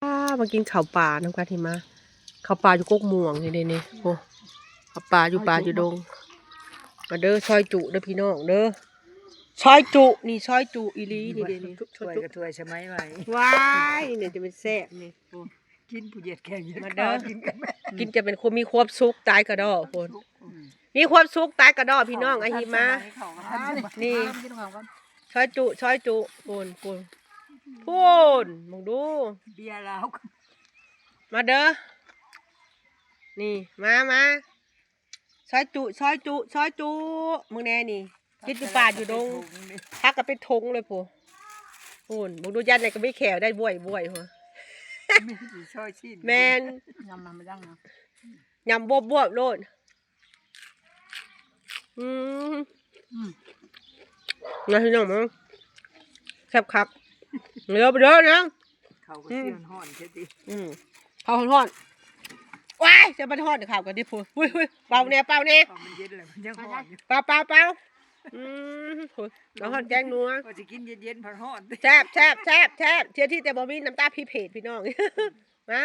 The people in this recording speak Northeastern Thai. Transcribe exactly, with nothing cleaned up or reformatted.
อ่า มากินข้าวป่านำกันที่มา ข้าวป่าอยู่กกม่วงนี่เด้นี่ โอ้ ข้าวป่าอยู่ป่าอยู่ดง มาเด้อ ซอยจุเด้อพี่น้องเด้อ ซอยจุ นี่ซอยจุอีหลีนี่เด้นี่ ถ้วยกับถ้วยสมัยใหม่ ว้าย เนี่ยจะเป็นแซ่บนี่ โอ้ กินผู้เหยียดแข้งเหยียด มาเด้อ ขา กินกันแม่ กินจะเป็นคนมีความสุขตายกระดอคน อืม มีความสุขตายกระดอพี่น้อง อาฮิมา เขาก็ทันสมัย นี่ กินของกัน ซอยจุ ซอยจุ โกน โกน โกน มึงดู เบียร์ลาว มาเด้อ นี่ มา มา ซอยจุ ซอยจุ ซอยจุ มึงแน่นี่ กินอยู่ป่าอยู่ดง พักก็เป็นทงเลยพู้น พู้น มึงดูยันไหนก็ไม่แขวได้บวยบวยหัว มีสิซอยชิ้น แม่น ยำมันไม่ดังนะ ยำบวบๆโลด อืม อืม นะพี่น้องมั้ง แซ่บคัก เดี๋ยวไปเด้อนะ เขาก็ อืม เสียงฮ้อนใช่ติ อืม เขาฮ้อนๆ ว้าย จะมันฮ้อน เขาก็ดิพู้น อุ้ยๆ เป่าแน่ เป่าแน่ เขามันเย็นแล้วมันยังฮ้อนอยู่ เป่า เป่า เป่า อืม โห เราฮ้อนแกงนัว ก็สิกินเย็นๆ พัดฮ้อน แซ่บ แซ่บ แซ่บ แซ่บ เที่ยที่แต่บ่มีน้ำตาพิเศษพี่น้อง มา